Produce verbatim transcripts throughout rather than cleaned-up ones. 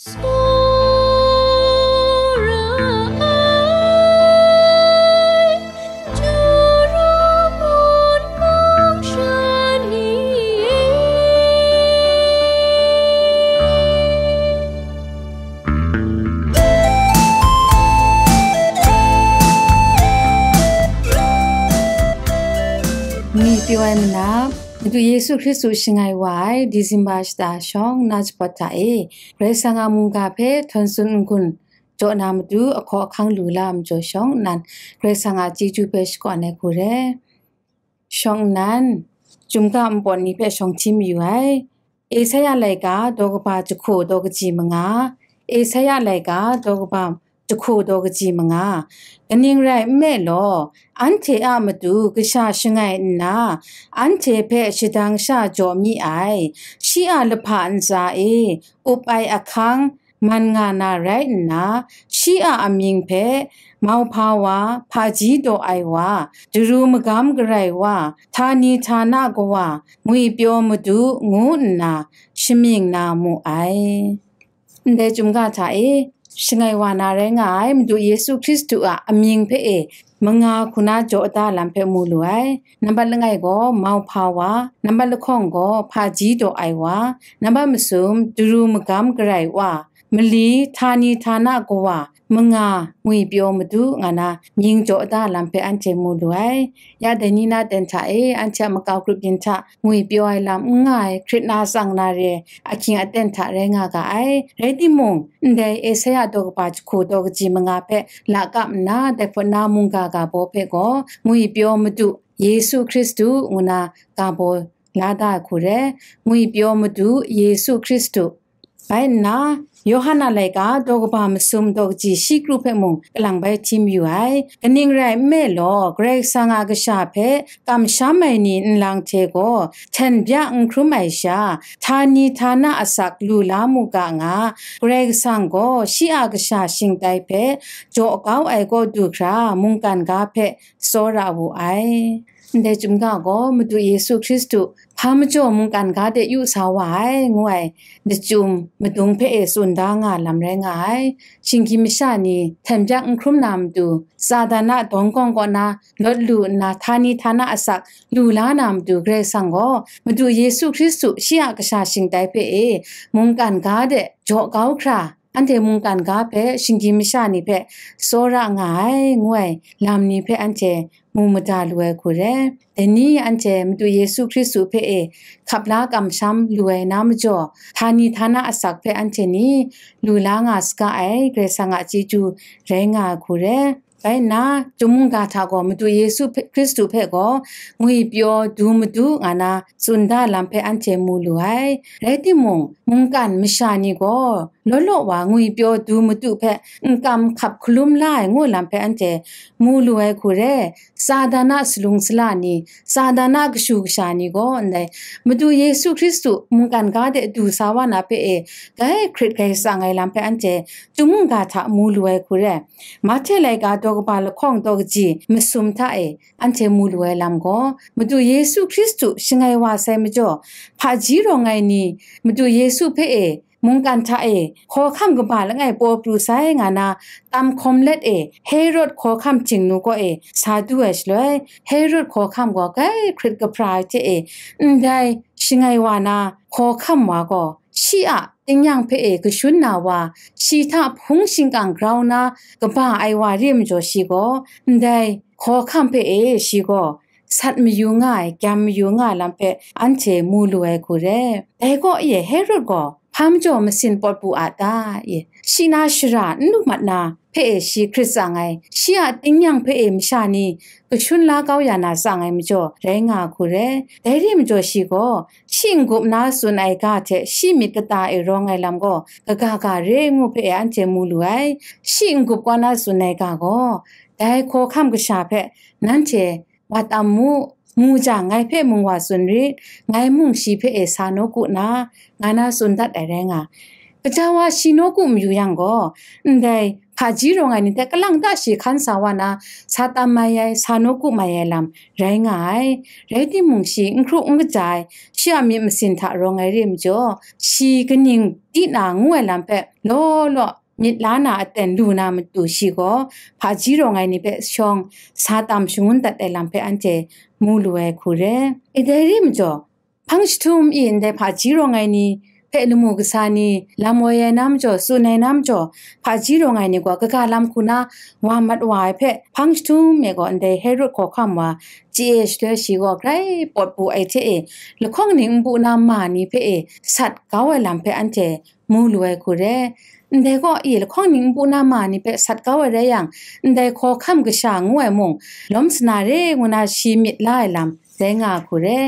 Tsawra ai, Juru mung mung shan ni e. Ngwi pyaw ai manap, Madu Yesu Hkristu shangai wa ai Disemba shata shawng na jahpawt hta e, Karai Kasang a mungga hpe htawn tsun n-gun jaw na matu ahkaw ahkang lu la ai majaw shawng nnan, Karai Kasang a chyeju hpe shakawn ai hku re. Shawng nnan, chyum ga npawt ni hpe shawng hti mayu ai. Esaia laika daw kaba jahku daw kaji manga, Esaia laika daw kaba jahku daw kaji manga. Kaning rai nme law, anhte a matu kasha shangai nna, anhte hpe shadang sha jaw mi ai, shi a lahpa ntsa e up ai ahkang man nga na rai nna, shi a amying hpe, Mauhpa wa, Hpaji daw ai wa, Daru magam garai wa, Htani htana kawa, Ngwipyaw Madu, ngu nna shamying na mu ai. Ndai chyum ga hta e, shangai wa na rai nga ai Madu Yesu Hkristu a amying hpe e, manga hku na jaw da lam hpe mu lu ai. Nambat langai gaw Mauhpa wa, nambat lahkawng gaw Hpaji daw ai wa, nambat masum Daru magam garai wa, mali Htani htana kawa, manga Ngwipyaw Madu nga na mying jaw da lam hpe anhte mu lu ai. Ya dai ni na ten hta e, anhte a makau grup yin hta ngwipyaw ai lam n nga ai, hkrit na tsang na re ai ahkying aten hta rai nga ga ai. Rai timung, ndai Esaia daw kaba jahku daw kaji manga hpe lakap nna, dai hpawt na mungga ga baw hpe gaw, Ngwipyaw Madu Yesu Hkristu, ngu na ga baw la da ai hku re, Ngwipyaw Madu Yesu Hkristu. Bai nna, Yawhan a laika daw kaba masum daw kaji shi kru hpe mung kalang bai hti mayu ai. Kaning rai nme law, Karai Kasang a kasha hpe kamsham ai ni nlang hte gaw hten bya n hkrum ai sha, Htani htana asak lu la mu ga nga, Karai Kasang gaw shi a kasha shingtai hpe jaw kau ai kaw du hkra mungkan ga hpe tsawra wu ai. Ndai chyum ga gaw Madu Yesu Hkristu hpa majaw mungkan ga de yu sa wa ai, ngu ai lachyum madung hpe e tsun da nga lam rai nga ai. Shinggyim masha ni hten byak n hkrum na matu, Satan a dawng kawng kaw na lawt lu nna, Htani htana asak lu la na matu, Karai Kasang gaw Madu Yesu Hkristu shi a kasha shingtai hpe e mungkan ga de jaw kau hkra, anhte mungkan ga hpe shinggyim masha ni hpe tsawra nga ai, ngu ai lam ni hpe anhte mu mada lu ai hku re. Dai ni anhte Madu Yesu Hkristu hpe e hkap la kamsham lu ai na majaw, Htani htana asak hpe anhte ni lu la nga saga ai, Karai Kasang a chyeju rai nga ai hku re. Bai nna, chyum mungga hta gaw Madu Yesu hpe, Hkristu hpe gaw, Ngwipyaw Du Madu nga na tsun da lam hpe anhte mu lu ai. Rai timung, mungkan masha ni gaw, law law wa Ngwipyaw Du Madu hpe n kam hkap hkalum la ai ngu lam hpe anhte mu lu ai hku re, Satan a salung sala ni, Satan a kashu kasha ni gaw ndai Madu Yesu Hkristu mungkan ga de du sa wa na hpe e, grai hkrit grai tsang ai lam hpe anhte chyum mungga hta mu lu ai hku re. Mahte laika daw kaba lahkawng daw kaji masum hta e anhte mu lu ai lam gaw, Madu Yesu Hkristu shangai wa sai majaw, hpaji rawng ai ni Madu Yesu hpe e mungkan hta e hkawhkam kaba langai paw pru sai nga na, tam hkawm let e Herod hkawhkam htingnu kaw e sa du ai shaloi, Herod hkawhkam gaw grai hkrit kahpra ai hte e, ndai shangai wa na hkawhkam wa gaw, shi a tingnyang hpe e kashun na wa, shi hta hpung shingkang grau na kaba ai wa re majaw shi gaw, ndai hkawhkam hpe e shi gaw sat mayu nga ai, gyam mayu nga ai lam hpe anhte mu lu ai hku re. Dai kaw e Herod gaw hpa majaw masin pawt bu a ta? E, shi na shara n lu mat na hpe e shi hkrit tsang ai, shi a tingnyang hpe e masha ni kashun la kau ya na tsang ai majaw rai nga ai hku re. Dai re majaw shi gaw, shi n-gup na tsun ai ga hte shi myit kata e rawng ai lam gaw kaga ga re ngu hpe e anhte mu lu ai. Shi n-gup kaw na tsun ai ga gaw, dai hkawhkam kasha hpe nanhte wa tam mu, mu jang, ngai hpe mung wa tsun rit, ngai mung shi hpe e sa nawku na, nga na tsun dat ai rai nga. Gaja wa shi nawku mayu yang gaw, ndai hpaji rawng ai ni hte kalang ta shi hkan sa wa na, sa tam mai ai, sa nawku mai ai lam rai nga ai. Rai timung, shi n hkru n kaja ai, shi a myit masin hta rawng ai re ai majaw, shi kaning di na ngu ai lam hpe law law myit la na aten lu na matu, shi gaw hpaji rawng ai ni hpe shawng sa tam shangun dat ai lam hpe anhte mu lu ai hku re. E, dai re majaw, hpang jahtum i ndai hpaji rawng ai ni hpe lamu kasa ni lam woi ai na majaw, tsun ai na majaw, hpaji rawng ai ni gaw kaga lam hku na wa mat wa ai hpe, hpang jahtum e gaw ndai Herod hkawhkam wa chye shaloi, shi gaw grai pawt bu ai hte e, lahkawng ning n bu na ma ni hpe e sat kau ai lam hpe anhte mu lu ai hku re. Ndai gaw i lahkawng ning n bu na ma ni hpe sat kau ai rai yang, ndai hkawhkam kasha ngu ai mung, lawm sana re ngu na shi myit la ai lam rai nga ai hku re.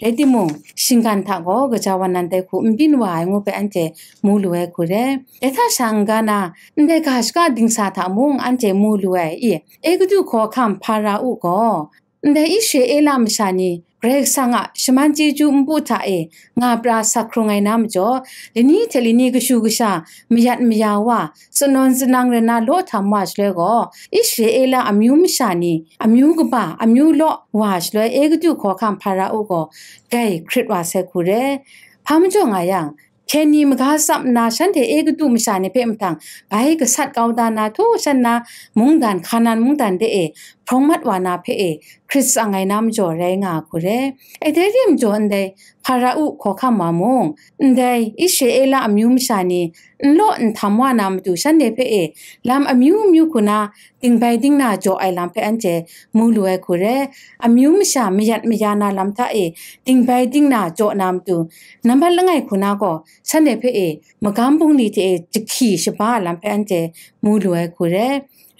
Rai timung, shinggan hta gaw gaja wa nan dai hku n byin wa ai ngu hpe anhte mu lu ai hku re. Dai hta sha n-ga na, ndai ga shaka dingsa hta mung anhte mu lu ai i, Egutu hkawhkam Hpara-u gaw, ndai Israela masha ni Karai Kasang a shaman chyeju npu hta e nga pra sak hkrung ai na majaw, lani hte lani kashu kasha mayat maya wa, sanawn sanang rai na law htam wa shaloi gaw, Israela amyu masha ni amyu kaba, amyu law wa shaloi Egutu hkawhkam Hpara-u gaw gai hkrit wa sai hku re. Hpa majaw nga yang, hpyen ni maga tsap nna shanhte Egutu masha ni hpe mahtang bai gasat kau da na, htaw shan na mungdan, Hkanan mungdan de e hprawng mat wa na hpe e hkrit tsang ai na majaw rai nga ai hku re. E, dai re majaw ndai Hpara-u hkawhkam wa mung, ndai Israela amyu masha ni n law n htam wa na matu shanhte hpe e lam amyu myu hku na dingbai dingna jaw ai lam hpe anhte mu lu ai hku re. Amyu masha mayat maya na lam hta e dingbai dingna jaw na matu, nambat langai hku na gaw shanhte hpe e magam bungli hte e jahki shaba ai lam hpe anhte mu lu ai hku re.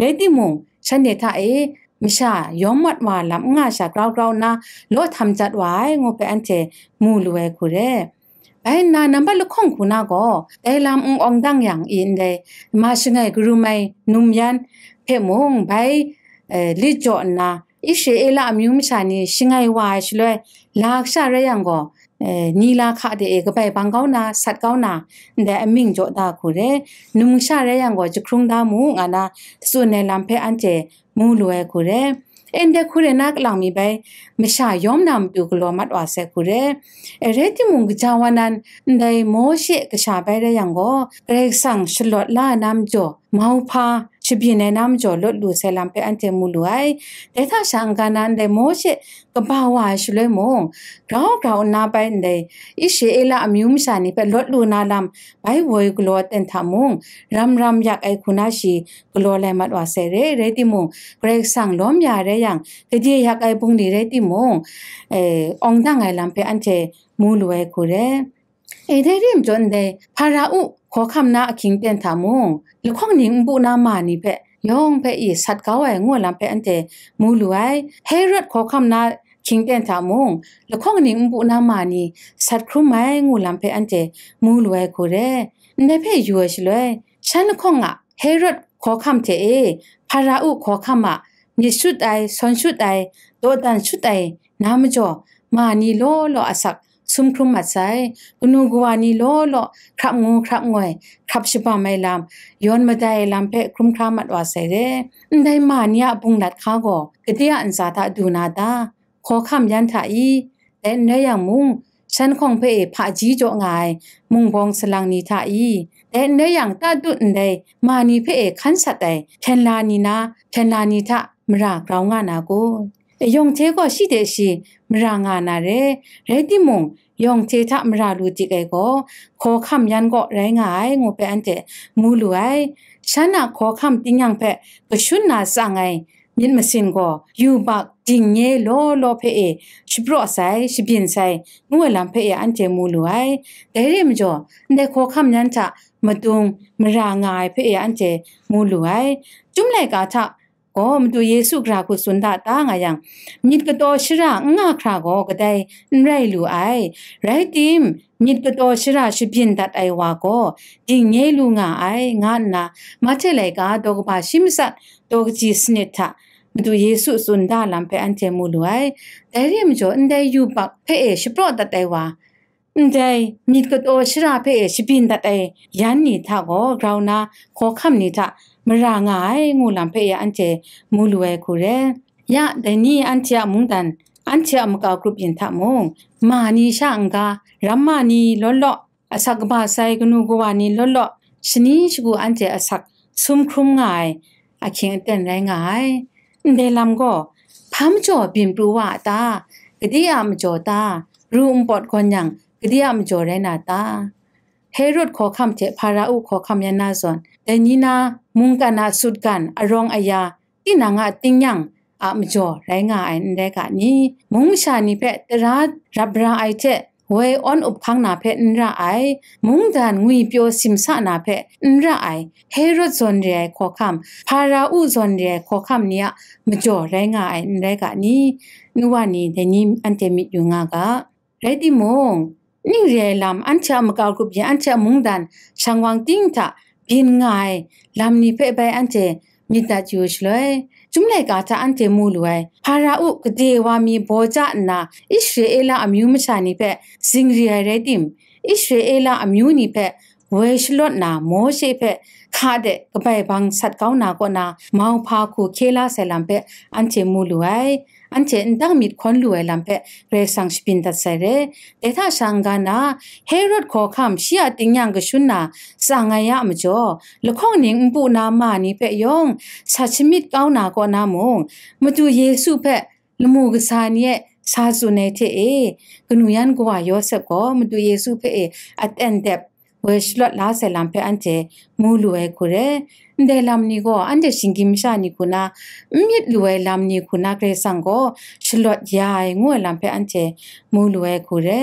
Rai timung, shanhte hta e masha yawm mat wa lam n nga sha grau grau nna law htam jat wa ai ngu hpe anhte mu lu ai hku re. Bai nna, nambat lahkawng hku na gaw, dai lam n awng dang yang i ndai, ma shangai karum ai num yan hpe mung bai, eh, lit jaw nna, Israela amyu masha ni shangai wa ai shaloi, la kasha rai yang gaw, eh, ni la hka de e kabai bang kau na, sat kau na, ndai amying jaw da hku re, num kasha rai yang gaw, jahkrung da mu, nga na, tsun ai lam hpe anhte mu lu ai hku re. E, ndai hku re na kalang mi bai, masha yawm na matu galaw mat wa sai hku re. E, rai timung, gaja wa nan, ndai Mawshe kasha bai rai yang gaw, Karai Kasang shalawt la ai na majaw, mauhpa shabyin ai na majaw lawt lu sai lam hpe anhte mu lu ai. Dai hta sha n-ga na, ndai Mawshe kaba wa ai shaloi mung, grau grau nna bai ndai Israela amyu masha ni hpe lawt lu na lam bai woi galaw aten hta mung, ram ram yak ai hku na shi galaw lai mat wa sai re, rai timung, Karai Kasang lawm ya rai yang, gade yak ai bungli rai timung, eh, awng dang ai lam hpe anhte mu lu ai hku re. E, dai re majaw ndai, Hpara-u hkawhkam na ahkying ten hta mung, lahkawng ning n bu na ma ni hpe, yawng hpe i sat kau ai ngu lam hpe anhte mu lu ai. Herod hkawhkam na ahkying ten hta mung, lahkawng ning n bu na ma ni sat hkrum ai ngu lam hpe anhte mu lu ai hku re. Ndai hpe yu ai shaloi, shan lahkawng a Herod hkawhkam hte e, Hpara-u hkawhkam a myit shut ai, sawn shut ai, dawdan shut ai na majaw, ma ni law law asak sum hkrum mat sai, kanu kawa ni law law hkrap ngu hkrap ngoi, hkrap shabam ai lam, yawn madai ai lam hpe hkrum hkra mat wa sai re. Ndai ma ni a bunglat hka gaw, gade a ntsa hta du na ta? Hkawhkam yan hta i? Dai n rai yang mung, shan hkawng hpe e hpaji jaw nga ai mungbawng salang ni hta i? Dai n rai yang, tatut ndai ma ni hpe e hkan sat ai hpyen la ni na, hpyen la ni hta mara grau nga na kun? Yawng hte gaw shi de shi mara nga na re, rai timung, yawng hte hta mara lu dik ai gaw, hkawhkam yan gaw rai nga ai, ngu hpe anhte mu lu ai. Shan a hkawhkam tingnyang hpe kashun na tsang ai myit masin gaw, yubak, dingnye law law hpe e shapraw sai, shabyin sai, ngu ai lam hpe e anhte mu lu ai. Dai re majaw, ndai hkawhkam yan hta madung mara nga ai hpe e anhte mu lu ai. Chyum laika hta gaw Madu Yesu gara hku tsun da ta nga yang, myit kataw shara n nga hkra gaw kadai n rai lu ai. Rai tim, myit kataw shara shabyin dat ai wa gaw dingnye lu nga ai, nga nna Mahte laika daw kaba shi matsat daw kaji sanit hta Madu Yesu tsun da lam hpe anhte mu lu ai. Dai re majaw, ndai yubak hpe e shapraw dat ai wa, ndai myit kataw shara hpe e shabyin dat ai yan ni hta gaw grau na hkawhkam ni hta mara nga ai, ngu lam hpe ya anhte mu lu ai hku re. Ya, dai ni anhte a mungdan, anhte a makau grup yin hta mung, ma ni sha n-ga, ramma ni law law, asak kaba sai kanu kawa ni law law, shani shagu anhte asak sum hkrum nga ai, ahkying aten rai nga ai. Ndai lam gaw, hpa majaw byin pru wa a ta? Gade a majaw ta? Ru npawt gawn yang, gade a majaw rai na ta? Herod hkawhkam hte Hpara-u hkawhkam yan na zawn, dai ni na mungkan a sutgan, arawng aya, tinang a tingnyang a majaw rai nga ai n rai ga ni? Mung masha ni hpe tara rap ra ai hte woi awn up hkang na hpe n ra ai, mungdan ngwipyaw simsa na hpe n ra ai, Herod zawn re ai hkawhkam, Hpara-u zawn re ai hkawhkam ni a majaw rai nga ai n rai ga ni? Nu wa ni, dai ni anhte myit yu nga ga. Rai timung, ning re ai lam, anhte a makau grup yin, anhte a mungdan, shang wang ting hta byin nga ai lam ni hpe bai anhte myit dat yu shaloi, Chyum laika hta anhte mu lu ai, Hpara-u gade wa mi baw ja nna, Israela amyu masha ni hpe zingri ai rai tim, Israela amyu ni hpe woi shalawt na Mawshe hpe hka de kabai bang sat kau na kaw na mauhpa hku hkye la sai lam hpe anhte mu lu ai. Anhte ndang myit hkawn lu ai lam hpe Karai Kasang shabyin dat sai re. Dai hta sha n-ga na, Herod hkawhkam shi a tingnyang kashun na tsang ai a majaw, lahkawng ning npu na ma ni hpe yawng sat shamyit kau na kaw na mung, Madu Yesu hpe lamu kasa ni e sa tsun ai hte e, kanu yan kawa Yawsep gaw Madu Yesu hpe e aten dep woi shalawt la sai lam hpe anhte mu lu ai hku re. Ndai lam ni gaw anhte shinggyim masha ni hku na, n myit lu ai lam ni hku na Karai Kasang gaw shalawt ya ai ngu ai lam hpe anhte mu lu ai hku re.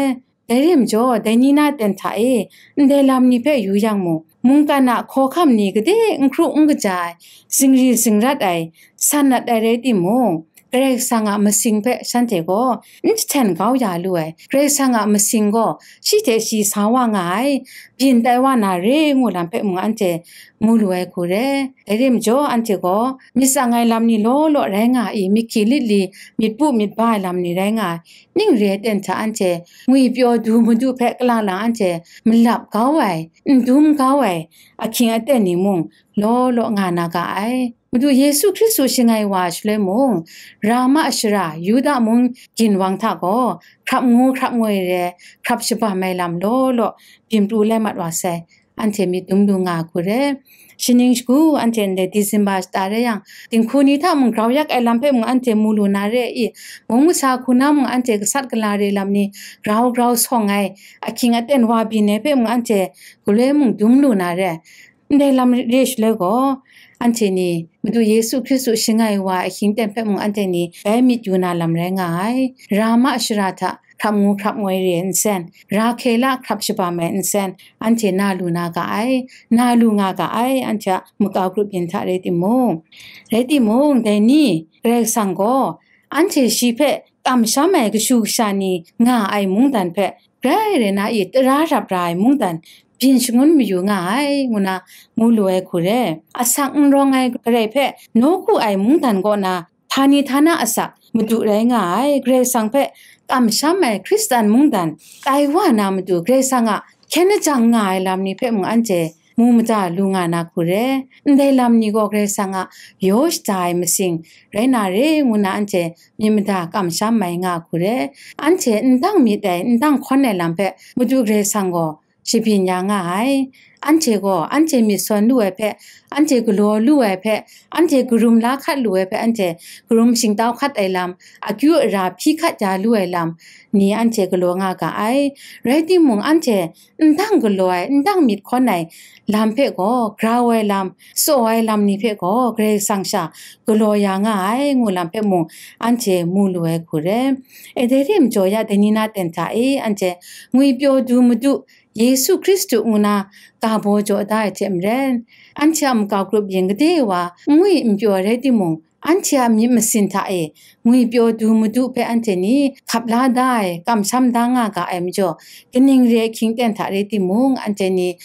Dai rai majaw, dai ni na ten hta e, ndai lam ni hpe yu yang mung, mungkan a hkawhkam ni gade n hkru n kaja ai, zingri zingrat ai, san nat ai rai timung, Karai Kasang a masing hpe shanhte gaw n jahten kau ya lu ai, Karai Kasang a masing gaw shi hte shi sa wa nga ai, byin tai wa na re ngu lam hpe mung anhte mu lu ai hku re. Dai rai majaw, anhte gaw myit tsang ai lam ni law law rai nga i, myit hki lit li, myit pu myit ba ai lam ni rai nga ai, ning re ai ten hta anhte ngwipyaw du madu hpe kalang lang anhte malap kau ai, n dum kau ai, ahkying aten ni mung law law nga na ga ai. Madu Yesu Hkristu shangai wa shaloi mung, Rama shara, Yuda mung ginwang hta gaw, hkrap ngu hkrap ngoi re, hkrap shabam ai lam law law byin pru lai mat wa sai, anhte myit dum lu nga hku re. Shaning shagu anhte ndai December shata rai yang, dinghku ni hta mung grau yak ai lam hpe mung anhte mu lu na re i, mung masa hku na mung anhte gasat gala re lam ni grau grau sawng ai, ahkying aten wa byin ai hpe mung anhte galoi mung dum lu na re. Ndai lam re shaloi gaw, anhte ni Madu Yesu Hkristu shangai wa ahkying ten hpe mung anhte ni bai myit yu na lam rai nga ai. Rama shara hta hkrap ngu hkrap ngoi re nsen, Rahkela hkrap shabam ai nsen, anhte na lu na ga ai, na lu nga ga ai, anhte a makau grup yin hta rai timung. Rai timung, dai ni, Karai Kasang gaw, anhte shi hpe kamsham ai kashu kasha ni nga ai mungdan hpe, grai rai na i tara rap ra ai mungdan byin shangun mayu nga ai, ngu na mu lu ai hku re. Asak n rawng ai Karai hpe nawku ai mungdan kaw na, htani htana asak madu rai nga ai, Karai Kasang hpe kamsham ai Hkristan mungdan tai wa na matu, Karai Kasang a hkyen lajang nga ai lam ni hpe mung anhte mu mada lu nga na hku re. Ndai lam ni gaw Karai Kasang a yaw shada ai masing rai na re, ngu na anhte myit mada kamsham mai nga hku re. Anhte n dang myit ai, n dang hkawn ai lam hpe Madu Karai Kasang gaw shabyin ya nga ai. Anhte gaw, anhte myit sawn lu ai hpe, anhte galaw lu ai hpe, anhte karum la hkat lu ai hpe, anhte karum shingtau hkat ai lam, akyu ara hpyi hkat ya lu ai lam ni anhte galaw nga ga ai. Rai timung, anhte n dang galaw ai, n dang myit hkawn ai lam hpe gaw, grau ai lam, tsaw ai lam ni hpe gaw, Karai Kasang sha galaw ya nga ai, ngu lam hpe mung, anhte mu lu ai hku re. E, dai re majaw ya, dai ni na ten hta e, anhte ngwipyaw du madu, Yesu Hkristu ngu na ga baw jaw da ai hte maren, anhte a makau grup yin gade wa n ngwi n pyaw rai timung, anhte a myit masin hta e ngwipyaw du madu hpe anhte ni hkap la da ai, kamsham da nga ga ai majaw, kaning re ai hkying ten hta rai timung, anhte ni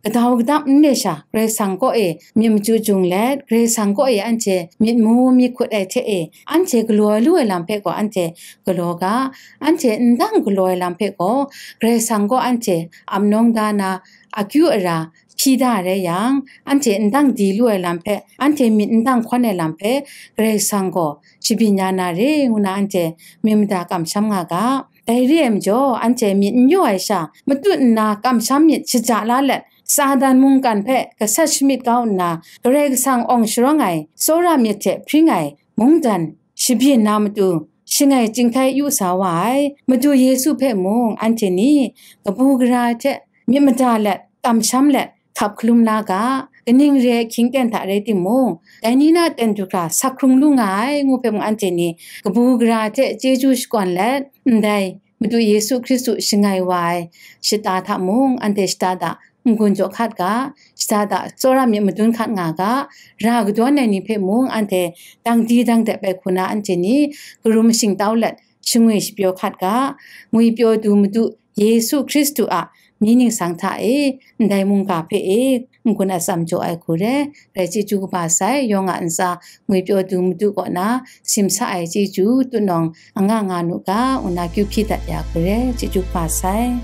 kadau kadap n re sha, Karai Kasang kaw e myit machyu jung let, Karai Kasang kaw e anhte myit mu myit hkut ai hte e, anhte galaw lu ai lam hpe gaw anhte galaw ga, anhte n dang galaw ai lam hpe gaw, Karai Kasang kaw anhte ap nawng da na, akyu ara, hpyi da rai yang, anhte ndang di lu ai lam hpe, anhte myit ndang hkawn ai lam hpe, Karai Kasang gaw shabyin ya na re, ngu na anhte myit mada kamsham nga ga. Dai re ai majaw, anhte myit n yaw ai sha, matut nna kamsham myit shaja la let, Satan mungkan hpe gasat shamyit kau nna, Karai Kasang awng sharawng ai tsawra myit hte hpring ai mungdan shabyin na matu, shangai chyinghkai yu sa wa ai Madu Yesu hpe mung anhte ni kabu gara ai hte myit mada let, kamsham let, hkap hkalum la ga, kaning re ai hkying ten hta rai timung, dai ni na ten du hkra sak hkrung lu nga ai ngu hpe mung anhte ni kabu gara ai hte chyeju shakawn let, ndai Madu Yesu Hkristu shangai wa ai shata hta mung anhte shata da n-gun jaw hkat ga, shata da tsawra myit madun hkat nga ga, ra kadawn ai ni hpe mung anhte dang di dang dep ai hku na anhte ni karum shingtau let, shangwi shapyaw hkat ga, ngwipyaw du Madu Yesu Hkristu a mying ningsang hta e, ndai mungga hpe e, n-gun atsam jaw ai hku re, rai chyeju kaba sai, yawng a ntsa ngwipyaw du Madu kaw na, simsa ai chyeju tutnawng anga nga nu ga, ngu na kyu hpyi dat ya hku re, chyeju kaba sai.